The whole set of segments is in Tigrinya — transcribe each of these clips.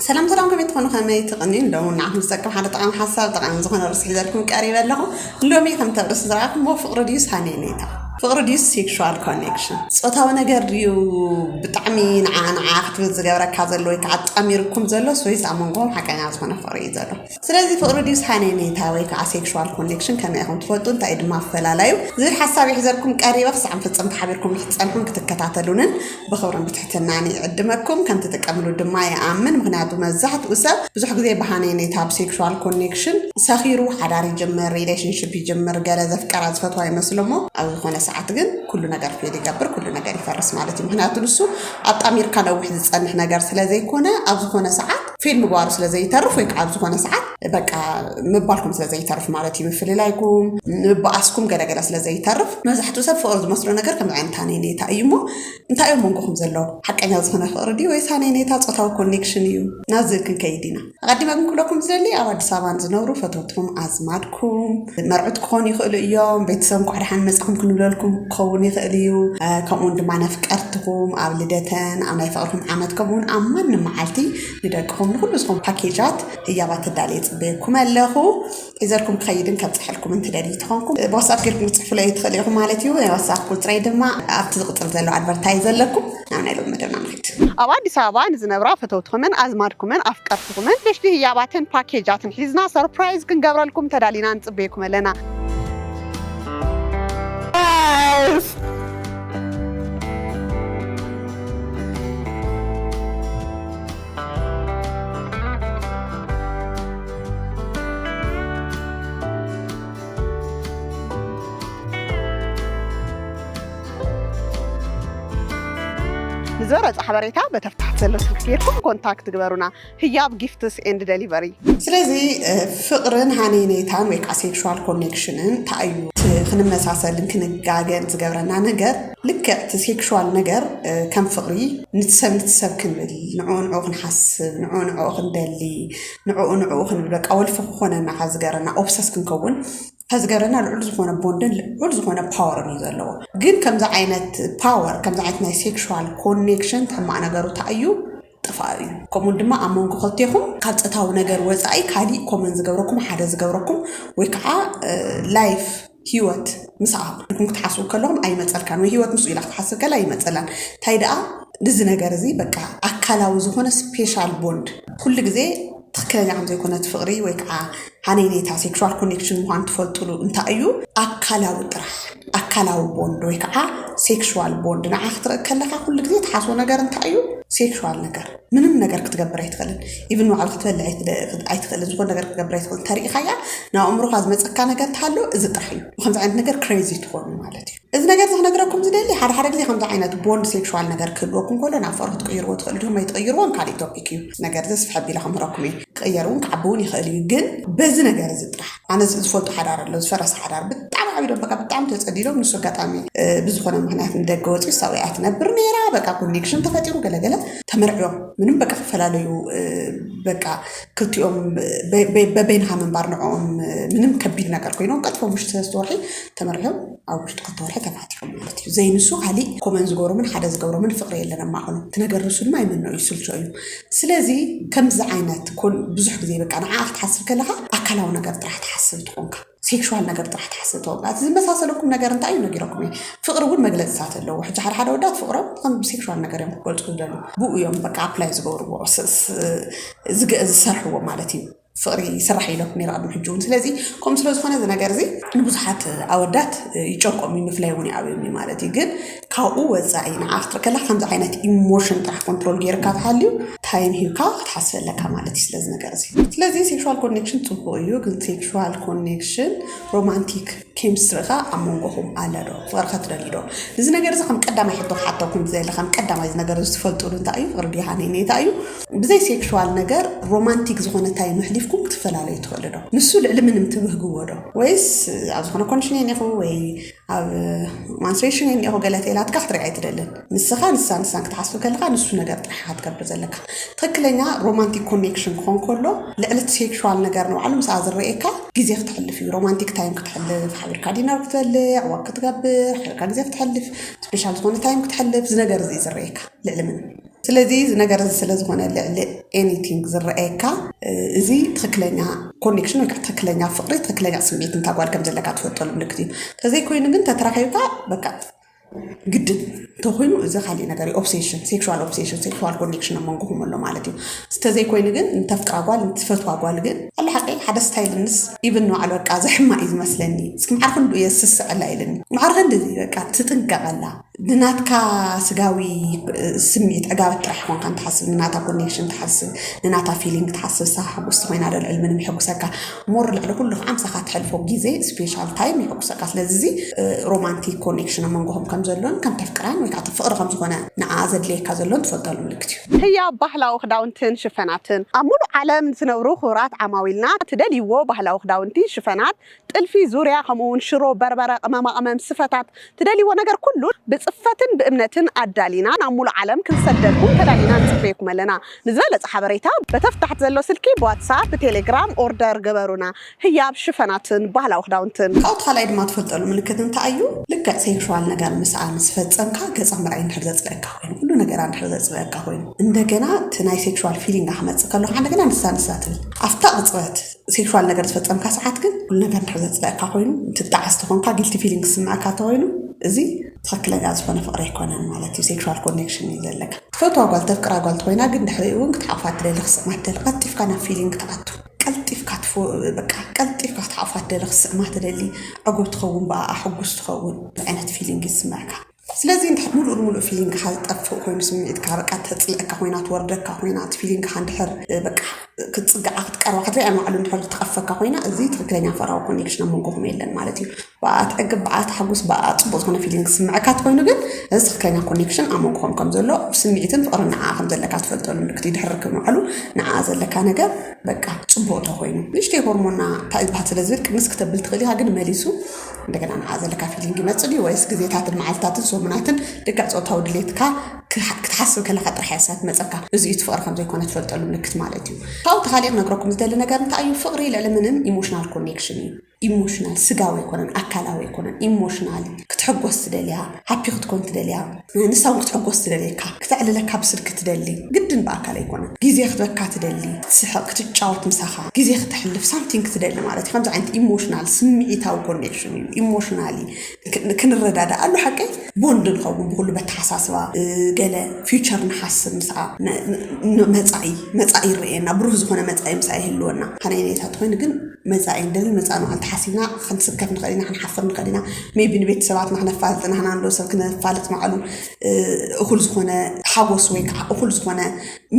ሰላም ሰላም፣ ከመይ ትኾኑ? ከመይ ትቕንዩ? ሎሚ ንዓኹም ዝጠቅም ሓደ ጠቓሚ ሓሳብ፣ ጠቓሚ ዝኾነ ርእሲ ሒዘልኩም ቀሪበ ኣለኹ። ሎሚ ከምቲ ኣብ ርእሲ ዝረኣኹምዎ፣ ፍቕሪ ድዩስ ሃነይነይታ? ፍቕሪ ድዩስ ሴክሹዋል ኮኔክሽን? ጾታዊ ነገር ድዩ ብጣዕሚ ንዓ ንዓ ክትብል ዝገብረካ ዘሎ ወይ ከዓ ኣጣሚርኩም ዘሎ፣ ወይስ ኣብ መንጎኹም ሓቀኛ ዝኾነ ፍቕሪ እዩ ዘሎ? ስለዚ ፍቕሪ ድዩስ ሃነይነይታ ወይ ከዓ ሴክሹዋል ኮኔክሽን ከመይ ኢኹም ትፈልጡ? እንታይ ድማ ኣፈላላዩ? ዝብል ሓሳብ ሒዘልኩም ቀሪበ። ክሳዕ ፍጽምቲ ሓቢርኩም ክትጸንሑን ክትከታተሉንን ብኽብርን ብትሕትናን ይዕድመኩም። ከም ትጥቀምሉ ድማ ይኣምን። ምኽንያቱ መብዛሕትኡ ሰብ ብዙሕ ግዜ ብሃነይነይታ፣ ብሴክሹዋል ኮኔክሽን ሰኺሩ ሓዳር ይጅምር፣ ሪሌሽንሽፕ ይጅምር። ገለ ዘፍቀራ ዝፈትዋ ይመስሎ እሞ ኣብ ዝኾነ ሰዓት ግን ኩሉ ነገር ፌል ይገብር፣ ኩሉ ነገር ይፈርስ ማለት እዩ። ምኽንያቱ ንሱ ኣጣሚርካ ነዊሕ ዝጸንሕ ነገር ስለ ዘይኮነ ኣብ ዝኾነ ሰዓት ፌል ምግባሩ ስለ ዘይተርፍ ወይ ከዓ ኣብ ዝኾነ ሰዓት በቃ ምባልኩም ስለ ዘይተርፍ ማለት እዩ። ምፍልላይኩም፣ ምበኣስኩም ገለገለ ስለ ዘይተርፍ መብዛሕትኡ ሰብ ፍቕሪ ዝመስሎ ነገር ከምዚ ዓይነት ሃነይነይታ እዩ እሞ እንታይ እዩ መንጎኹም ዘሎ? ሓቀኛ ዝኾነ ፍቕሪ ድዩ ወይስ ሃነይነይታ ጾታዊ ኮኔክሽን እዩ? ናብዚ ክንከይድ ኢና። ኣቐዲመ ግን ክብለኩም ዝደሊ ኣብ ኣዲስ ኣበባ ንዝነብሩ ፈተውትኹም ኣዝማድኩም መርዑት ክኾኑ ይኽእሉ እዮም። ቤተሰብ እንኳዕ ደሓን መጻኹም ክንብለልኩም ክኸውን ይኽእል እዩ። እ፣ ከምኡውን ድማ ነፍቀርትኹም ኣብ ልደተን ኣብ ናይ ፍቕርኩም ዓመት ከምኡውን ኣብ ማንም መዓልቲ ንደቅኹም ንኹሉ ዝኾኑ ፓኬጃት ህያባት ተዳልየ ጽበየኩም ኣለኹ። ሒዘልኩም ክኸይድን ከብጽሐልኩም እንትደልዩ ተኾንኩም ብዋትሳፕ ጌርኩም ክትጽሕፉለይ ትኽእሉ ኢኹም ማለት እዩ። ናይ ዋትሳፕ ቁጽረይ ድማ ኣብቲ ዝቕጽል ዘሎ ኣድቨርታይዝ ኣለኩም። ናብ ናይ ሎሚ መደብና ንኺድ። ኣብ ኣዲስ ኣበባ ንዝነብራ ፈተውትኹምን ኣዝማድኩምን ኣፍቀርትኹምን ንእሽቲ ህያባትን ፓኬጃትን ሒዝና ሰርፕራይዝ ክንገብረልኩም ተዳሊና ንጽበየኩም ኣለና። ንዝበለጸ ሓበሬታ በተፍታሕት ዘሎ ስልክ ጌርኩም ኮንታክት ግበሩና። ህያብ ጊፍትስ ኤንድ ደሊቨሪ። ስለዚ፣ እ፣ ፍቕርን ሃነይነይታን ወይ ከዓ ሴክሹዋል ኮኔክሽንን እንታይ እዩ? እቲ ክንመሳሰልን ክንጋገን ዝገብረና ነገር፣ ልክዕ እቲ ሴክሹዋል ነገር፣ እ፣ ከም ፍቕሪ፣ ንቲ ሰብ ንቲ ሰብ ክንብል፣ ንዕኡ ንዕኡ ክንሓስብ፣ ንዕኡ ንዕኡ ክንደሊ፣ ንዕኡ ንዕኡ ክንብል፣ በቃ ወልፊ ክኾነና ካብ ዝገረና ኦብሰስ ክንከውን ካብ ዝገረና ልዑል ዝኾነ ቦንድን ልዑል ዝኾነ ፓወርን እዩ ዘለዎ። ግን ከምዚ ዓይነት ፓወር፣ ከምዚ ዓይነት ናይ ሴክሹዋል ኮኔክሽን ሕማቕ ነገሩ እንታይ እዩ? ጥፋእ እዩ። ከምኡ ድማ ኣብ መንጎ ክልቴኹም ካብ ጾታዊ ነገር ወጻኢ ካሊእ ኮመን ዝገብረኩም፣ ሓደ ዝገብረኩም ወይ ከዓ፣ እ፣ ላይፍ፣ ህይወት ምስኣ ኢልኩም ክትሓስቡ ከለኹም ኣይመጸልካን፣ ወይ ህይወት ምስኡ ኢላ ክትሓስብ ከላ ኣይመጸላን። እንታይ ደኣ፣ እዚ ነገር እዚ በቃ ኣካላዊ ዝኾነ ስፔሻል ቦንድ፣ ኩሉ ግዜ ትኽክለኛ ከም ዘይኮነ እቲ ፍቕሪ ወይ ከዓ ሃነይነይታ ሴክሹዋል ኮኔክሽን ምዃኑ ትፈልጥሉ እንታይ እዩ? ኣካላዊ ጥራሕ፣ ኣካላዊ ቦንድ ወይ ከዓ ሴክሹዋል ቦንድ። ንዓ ክትርኢ ከለኻ ኩሉ ግዜ ትሓስቦ ነገር እንታይ እዩ? ሴክሹዋል ነገር። ምንም ነገር ክትገብር ኣይትኽእልን። ኢቭን ንባዕሉ ክትበልዕ ኣይትደ-፣ ኣይትኽእልን። ዝኾነ ነገር ክትገብር ኣይትኽእልን። ተሪኢኻያ፣ ናብ ኣእምሮኻ ዝመጸካ ነገር እንተሃሎ፣ እዚ ጥራሕ እዩ። ብከምዚ ዓይነት ነገር ክሬዚ ትኾኑ ማለት እዩ። እዚ ነገር እዚ ክነግረኩም ዝደሊ፣ ሓደ ሓደ ግዜ ከምዚ ዓይነት ቦንድ ሴክሹዋል ነገር ክህልወኩም ከሎ፣ ናብ ፍቕሪ ክትቅይርዎ ትኽእሉ ዲኹም ኣይትቕይርዎን፣ ካልእ ቶፒክ እዩ። እዚ ነገር እዚ ስፍሕ ኣቢለ ከምህረኩም እየ። ክቕየር እውን ክዓቢ እውን ይኽእል እዩ። ግን በዚ ነገር እዚ ጥራሕ፣ ኣነ ዝ-፣ ዝፈልጦ ሓዳር ኣሎ፣ ዝፈረሰ ሓዳር፣ ብጣዕሚ ዓቢዶም፣ በቃ ብጣዕሚ ተጸሊሎም፣ ንሱ ኣጋጣሚ፣ እ፣ ብዝኾነ ምኽንያት ንደገ ወጺኡ፣ እሳ ኣብኣ ትነብር ነይራ፣ በቃ ኮኔክሽን ተፈጢሩ፣ ገለገለ፣ ተመርዕዮም። ምንም በቃ ክፈላለዩ፣ እ፣ በቃ ክልቲኦም በ-፣ በ-፣ በበይንኻ ምንባር ንዕኦም፣ እ፣ ምንም ከቢድ ነገር ኮይኖም፣ ቀጥፎም ውሽጢ ሰለስተ ወርሒ ተመርዕዮም፣ ኣብ ውሽጢ ክልተ ወርሒ ተፋቲሖም ማለት እዩ። ዘይንሱ ካሊእ ኮመን ዝገብሮምን ሓደ ዝገብሮምን ፍቕሪ የለን ኣብ ማእኸሎም። እቲ ነገር ንሱ ድማ ይምኖ እዩ፣ ይስልቾ እዩ። ስለዚ ከምዚ ዓይነት ኮን-፣ ብዙሕ ግዜ በቃ ንዓ ክትሓስብ ከለኻ ኣካላዊ ነገር ጥራሕ ትሓስብ ትኾንካ፣ ሴክሹዋል ነገር ጥራሕ ትሓስብ ትኾንካ። እቲ ዝመሳሰለኩም ነገር እንታይ እዩ ነጊረኩም እየ። ፍቕሪ እውን መግለጽታት ኣለዎ። ሕጂ ሓደ ሓደ ወዳት ፍቕሮም ከም ሴክሹዋል ነገር እዮም ክገልጹ ዝደልዩ። ብኡ እዮም በቃ ኣፕላይ ዝገብርዎ፣ ስ-፣ ስ-፣ ዝገ-፣ ዝሰርሕዎ ማለት እዩ። ፍቕሪ ይስራሕ ኢለኩም ነይረ ቅድሚ ሕጂ እውን። ስለዚ ከምኡ ስለ ዝኾነ እዚ ነገር እዚ ንብዙሓት ኣወዳት ይጨንቆም እዩ፣ ምፍላይ እውን ይኣብዮም እዩ ማለት እዩ። ግን ካብኡ ወፃኢ ንዓ ክትርኢ ከለካ ከምዚ ዓይነት ኢሞሽን ጥራሕ ኮንትሮል ገይርካ ተሃልዩ ታይም ሂብካ ክትሓስብ ኣለካ ማለት እዩ ስለዚ ነገር እዚ። ስለዚ ሴክሹዋል ኮኔክሽን ፅቡቅ እዩ፣ ግን ሴክሹዋል ኮኔክሽን ሮማንቲክ ኬሚስትሪ ከ ኣብ መንጎኹም ኣሎ ዶ? ፍቕሪ ከ ትደልዩ ዶ? እዚ ነገር እዚ ከም ቀዳማይ ሕቶ ክሓተኩም ዝደሊ፣ ከም ቀዳማይ እዚ ነገር እዚ ትፈልጡሉ እንታይ እዩ? ፍቕሪ ድዩ ሃነይነይታ እዩ? ብዘይ ሴክሹዋል ነገር ሮማንቲክ ዝኾነ ታይም ኣሕሊፍኩም ክትፈላለዩ ትኽእሉ ዶ? ንሱ ልዕሊ ምንም ትብህግዎ ዶ? ወይስ ኣብ ዝኾነ ኮንዲሽን እየ እኒኹ ወይ ኣብ ማንስትሬሽን እየ እኒኹ ገለ ተኢላትካ ክትርኢ ኣይትደልን። ንስኻ ንሳ ንሳን ክትሓስብ ከለኻ ንሱ ነገር ጥራሕ ኢኻ ትገብር ዘለካ። ትኽክለኛ ሮማንቲክ ኮኔክሽን ክኾን ከሎ ልዕሊ እቲ ሴክሹዋል ነገር ንባዕሉ ምስኣ ዝረኤካ ግዜ ክተሕልፍ እዩ። ሮማንቲክ ታይም ክተሕልፍ፣ ሓቢርካ ዲነር ክትበልዕ፣ ዋክ ክትገብር፣ ሓቢርካ ግዜ ክተሕልፍ፣ ስፔሻል ዝኾነ ታይም ክተሕልፍ፣ እዚ ነገር እዚ እዩ ዝረኤካ ልዕሊ ምንም። ስለዚ እዚ ነገር እዚ ስለ ዝኾነ ልዕሊ ኤኒቲንግ ዝረኣየካ እዚ ትክክለኛ ኮኔክሽን ወይ ከዓ ትክክለኛ ፍቅሪ ትክክለኛ ስምዒት እንታ ጓል ከም ዘለካ ትፈልጠሉ ምልክት እዩ። ተዘይኮይኑ ግን ተተራኺብካ በቃ ግድን እንተኮይኑ እዚ ካሊእ ነገር እዩ። ኦብሴሽን ሴክሹዋል ኦብሴሽን ሴክሹዋል ኮኔክሽን ኣብ መንጎኹም ኣሎ ማለት እዩ። እንተዘይኮይኑ ግን እንተፍቅራ ጓል እንትፈትዋ ጓል ግን ኣሉ ሓቀይ ሓደ ስታይል ንስ ኢብን ንባዕሉ በቃ ዘሕማ እዩ ዝመስለኒ። እስኪ ማዕርክ እንዱ እየ ስስዐላ ኢልኒ ማዕርክ እንደዚ በቃ ትጥንቀቀላ ንናትካ ስጋዊ ስምዒት ዕጋበት ጥራሕ ይኮንካ ንትሓስብ ንናታ ኮኔክሽን ትሓስብ ንናታ ፊሊንግ ትሓስብ ሳ ሕጉስቲ ኮይና ዶ ልዕሊ ምንም ይሕጉሰካ ሞር ልዕሊ ኩሉ ከዓ ምሳካ ትሕልፎ ግዜ ስፔሻል ታይም ይሕጉሰካ ስለዚ እዚ ሮማንቲክ ኮኔክሽን ኣብ መንጎኹም ከም ዘሎን ከም ተፍቅራን ወይ ከዓ ፍቅሪ ከም ዝኾነ ንዓ ዘድልየካ ዘሎን ትፈልጠሉ ምልክት እዩ። ህያብ ባህላዊ ክዳውንትን ሽፈናትን ኣብ ሙሉእ ዓለም ዝነብሩ ክቡራት ዓማዊልና ትደልይዎ ባህላዊ ክዳውንቲ ሽፈናት ጥልፊ ዙርያ ከምኡ እውን ሽሮ በርበረ ቅመማ ቅመም ስፈታት ትደልይዎ ነገር ኩሉ ብፅፈትን ብእምነትን ኣዳሊና ናብ ሙሉእ ዓለም ክንሰደልኩም ተዳሊና ንፅበየኩም ኣለና። ንዝበለፀ ሓበሬታ በተፍታሕት ዘሎ ስልኪ ብዋትሳፕ ብቴሌግራም ኦርደር ግበሩና። ህያብ ሽፈናትን ባህላዊ ክዳውንትን ካብኡ ካልኣይ ድማ ትፈልጠሉ ምልክት እንታይ እዩ? ልክዕ ሴክሹዋል ነገር ምስኣ ምስ ፈፀምካ ገፃ ምርኣይ እንድሕር ዘፅለእካ ኮይኑ ኩሉ ነገራ እንድሕር ዘፅለእካ ኮይኑ እንደገና እቲ ናይ ሴክሹዋል ፊሊንግ ክመፅእ ከለካ እንደገና ንሳ ንሳ ትብል ኣብታ ቅፅበት ሴክሹዋል ነገር ዝፈፀምካ ሰዓት ግን ኩሉ ነገር እንድሕር ዘፅለእካ ኮይኑ ትጣዓስ ተኾንካ ጊልቲ ፊሊንግ ዝስምዐካ ተኮይኑ እዚ ትክክለኛ ዝኾነ ፍቅሪ ኣይኮነን ማለት እዩ። ሴክሹዋል ኮኔክሽን እዩ ዘለካ። ትፈትዋ ጓል ተፍቅራ ጓል ተኮይና ግን ድሕሪኡ እውን ክትሓቁፋ ትደሊ ክስዕማ ትደሊ ቀልጢፍካ ናብ ፊሊንግ ትኣቱ ቀልጢፍካ ትፎ በቃ ቀልጢፍካ ክትሓቁፋ ትደሊ ክስዕማ ትደሊ ዕጉብ ትኸውን ብኣኣ ሕጉስ ትኸውን ዓይነት ፊሊንግ ይስምዐካ። ስለዚ እንድሕር ሙሉእ ንሙሉእ ፊሊንግካ ዝጠፍእ ኮይኑ ስምዒትካ በቃ ተፅልእካ ኮይና ትወርደካ ኮይና እቲ ፊሊንግካ እንድሕር በቃ ክትፅግዓ ክትቀርባ ክትሪኣ ንባዕሉ እንድሕር ትቐፈካ ኮይና እዚ ትክክለኛ ፍቅራዊ ኮኔክሽን ኣብ መንጎኹም የለን ማለት እዩ። ብኣ ትዕግብ ብኣ ትሓጉስ ብኣ ፅቡቅ ዝኾነ ፊሊንግ ዝስምዐካ ትኮይኑ ግን እዚ ትክክለኛ ኮኔክሽን ኣብ መንጎኹም ከም ዘሎ ስምዒትን ፍቅርን ንዓ ከም ዘለካ ትፈልጠሉ ምልክት እዩ። ድሕር ርክብ ንባዕሉ ንዓ ዘለካ ነገር በቃ ፅቡቅ ተኮይኑ ንእሽተይ ሆርሞና እንታይ ዝበሃል ስለ ዝብል ቅንስ ክተብል ትኽእል ኢካ ግን መሊሱ እንደገና ንዓ ዘለካ ፊሊንግ ይመፅእ ድዩ ወይስ ግዜታትን መዓልትታትን ሰሙናትን ልክዕ ፆታዊ ድሌትካ ክትሓስብ ከለካ ጥራሕ እያ ትመፀካ። እዚ እዩ እቲ ፍቅሪ ከም ዘይኮነ ትፈልጠሉ ምልክት ማለት እዩ። ካብኡ ተካሊእ ክነግረኩም ዝደሊ ነገር እንታይ እዩ? ፍቅሪ ልዕሊ ምንም ኢሞሽናል ኮኔክሽን እዩ። ኢሞሽናል ስጋዊ ኣይኮነን፣ ኣካላዊ ኣይኮነን፣ ኢሞሽናል ክትሕጎስ ትደልያ፣ ሃፒ ክትኮን ትደልያ፣ ንሳ እውን ክትሕጎስ ትደልየካ፣ ክተዕልለካ ብስልኪ ትደሊ፣ ግድን ብኣካል ኣይኮነን፣ ግዜ ክትበካ ትደሊ፣ ክትስሕቅ ክትጫወት ምሳኻ ግዜ ክተሕልፍ ሳምቲንግ ትደሊ ማለት እዩ። ከምዚ ዓይነት ኢሞሽናል ስምዒታዊ ኮኔክሽን እዩ። ኢሞሽናሊ ክንረዳዳእ ኣሉ ሓቀይ ቦንድ ንኸውን ብኩሉ በተሓሳስባ ገለ ፊውቸር ንሓስብ ምስኣ መፃኢ መፃኢ ይረየና ብሩህ ዝኾነ መፃኢ ምስኣ ይህልወና ሓናይ ነይታት ኮይኑ ግን መፃኢ እንደዚ መፃኢ ንባዕሉ ተሓሲብና ክንስከፍ ንኽእል ኢና ክንሓፍር ንኽእል ኢና ሜቢ ንቤተሰባትና ክነፋልጥ ናህና እንዶ ሰብ ክነፋልጥ ንባዕሉ እኹል ዝኾነ ሓጎስ ወይ ከዓ እኹል ዝኾነ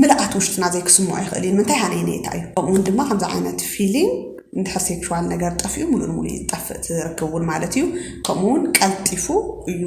ምልኣት ውሽጥና ዘይክስምዖ ይኽእል እዩ ንምንታይ ሃነይ ነይታ እዩ ከምኡውን ድማ ከምዚ ዓይነት ፊሊንግ እንድሕር ሴክሹዋል ነገር ጠፊኡ ሙሉእ ንሙሉእ እዩ ዝጠፍእ ትርክብ እውን ማለት እዩ ከምኡ እውን ቀልጢፉ እዩ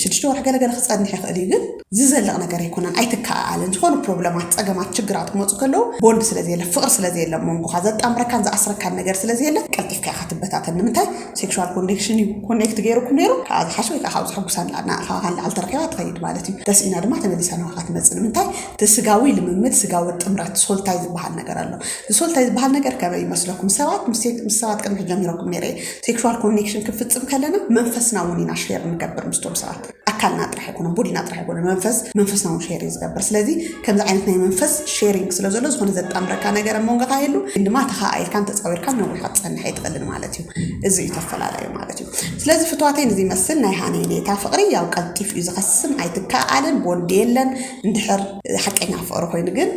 ሽዱሽተ ወርሒ ገለገለ ክፀንሕ ይኽእል እዩ ግን ዝዘልቕ ነገር ኣይኮነን ኣይትከኣኣልን ዝኾኑ ፕሮብለማት ፀገማት ችግራት ክመፁ ከለዉ ቦንድ ስለ ዘየለ ፍቕሪ ስለ ዘየለ መንጎኻ ዘጣምረካን ዝኣስረካን ነገር ስለ ዘየለ ቀልጢፍካ ኢኻ ትበታተን ንምንታይ ሴክሹዋል ኮኔክሽን እዩ ኮኔክት ገይሩኩም ነይሩ ከዓ ዝሓሽ ወይ ከዓ ካብ ዝሕጉሳ ንላዕልና ካብ ንላዕሊ ተረኪባ ትኸይድ ማለት እዩ ደስ ኢና ድማ ተመሊሳ ንባኻ ትመፅእ ንምንታይ እቲ ስጋዊ ልምምድ ስጋዊ ጥምረት ሶልታይ ዝበሃል ነገር ኣሎ ሶልታይ ዝበሃል ነገር ከመይ ይመስለኩም ሰባት ምስ ሰባት ቅድሚ ጀሚረኩም ነይረ ሴክሹዋል ኮኔክሽን ክፍፅም ከለና መንፈስና እውን ኢና ሼር ንገብር ምስቶም ሰባት ኣካልና ጥራሕ ኣይኮነን ቦዲና ጥራሕ ኣይኮነን መንፈስ መንፈስና እውን ሼር እዩ ዝገብር ስለዚ ከምዚ ዓይነት ናይ መንፈስ ሼሪንግ ስለ ዘሎ ዝኾነ ዘጣምረካ ነገር ኣብ መንጎካ የሉ ግን ድማ ተኸኣኢልካን ተፃዊርካን ነዊሕ ክትፀንሕ ኣይትኽእልን ማለት እዩ እዚ እዩ ተፈላለዩ ማለት እዩ ስለዚ ፍትዋተይ ንዚ ይመስል ናይ ሃነይ ኔታ ፍቕሪ ያው ቀልጢፍ እዩ ዝኸስም ኣይትከኣልን ቦንድ የለን እንድሕር ሓቀኛ ፍቕሪ ኮይኑ ግን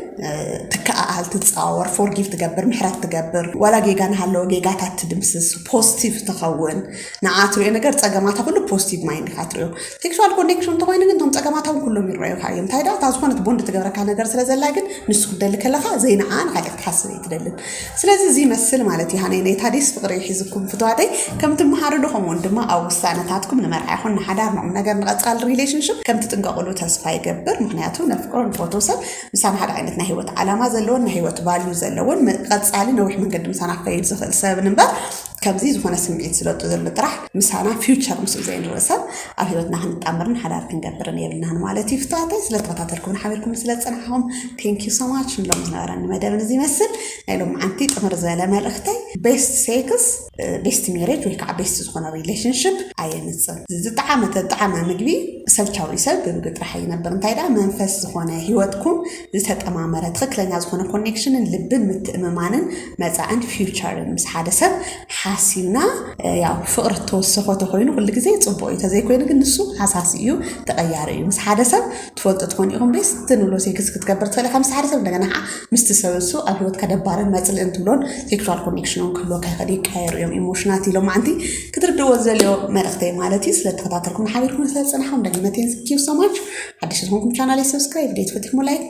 ትከኣኣል ትፃወር ፎርጊቭ ትገብር ምሕረት ትገብር ዋላ ጌጋ ንሃለወ ጌጋታት ትድምስስ ፖስቲቭ ትኸውን ንዓ ትሪኦ ነገር ፀገማታ ኩሉ ፖስቲቭ ማይንድ ኢካ ትሪኦ ሴክሹዋል ኮኔክሽን እንተኮይኑ ግን እቶም ፀገማታ እውን ኩሎም ይረዩካ እዮም እንታይ ዳ እታ ዝኾነት ቦንድ ትገብረካ ነገር ስለ ዘላ ግን ንሱ ክደሊ ከለካ ዘይንዓ ንካሊእ ክትሓስብ ኣይትደልን ስለዚ እዚ ይመስል ማለት እዩ ሃነይ ነይታ ዲስ ፍቅሪ ሒዝኩም ፍትዋተይ ከም ትመሃርሉ ከምኡውን ድማ ኣብ ውሳነታትኩም ንመርዓ ይኹን ንሓዳር ንቁም ነገር ንቐፃል ሪሌሽንሽፕ ከም ትጥንቀቕሉ ተስፋ ይገብር ምክንያቱ ነፍቅሮ ንፈትዎ ሰብ ምሳና ሓደ ዓይነት ናይ ህይወት ዓላማ ዘለዎን ናይ ህይወት ቫልዩ ዘለዎን ቀፃሊ ነዊሕ መንገዲ ምሳና ክኸይድ ዝኽእል ሰብን እምበር ከምዚ ዝኾነ ስምዒት ዝለጡ ዘሎ ጥራሕ ምሳና future ምስኡ ዘይንርኢ ሰብ ኣብ ህይወትና ክንጣመርን ሓዳር ክንገብርን የብልናን ማለት እዩ። ፍትዋተይ ስለተኸታተልኩም ሓቢርኩም ስለዝፀናሕኹም thank you so much። ንሎም ዝነበረኒ መደብ እዚ ይመስል። ናይ ሎም ዓንቲ ጥምር ዝበለ መልእኽተይ best sex best marriage ወይ ከዓ best ዝኾነ relationship ኣየምፅን። ዝጠዓመ ተጠዓመ ምግቢ ሰልቻዊ ሰብ ብምግቢ ጥራሕ ይነብር። እንታይ ደኣ መንፈስ ዝኾነ ህይወትኩም ዝተጠማመረ ትኽክለኛ ዝኾነ ኮኔክሽንን ልብን ምትእምማንን መፃእን future ን ምስ ሓደ ሰብ ሓሲብና ያው ፍቕሪ ተወሰኾ ተኮይኑ ኩሉ ግዜ ፅቡቅ እዩ። ተዘይኮይኑ ግን ንሱ ሓሳሲ እዩ፣ ተቐያሪ እዩ። ምስ ሓደ ሰብ ትፈልጡ ትኾኑ ኢኹም ቤስት ንብሎ ሴክስ ክትገብር ትኽእል ኢኻ ምስ ሓደ ሰብ። እንደገና ከዓ ምስቲ ሰብ እሱ ኣብ ህይወትካ ደባርን መፅልእን ትብሎን ሴክሹዋል ኮኔክሽን ክህልወካ ይኽእል። ይቀያየሩ እዮም ኢሞሽናት ኢሎም ማዓንቲ ክትርድዎ ዘልዮ መልእኽተይ ማለት እዩ። ስለተኸታተልኩም ሓቢርኩም ስለዝፀናሕኩም ደግመ thank you so much። ሓድሽ ዝኾንኩም ቻናለይ ሰብስክራይብ ደይ ትፈትኩም ላይክ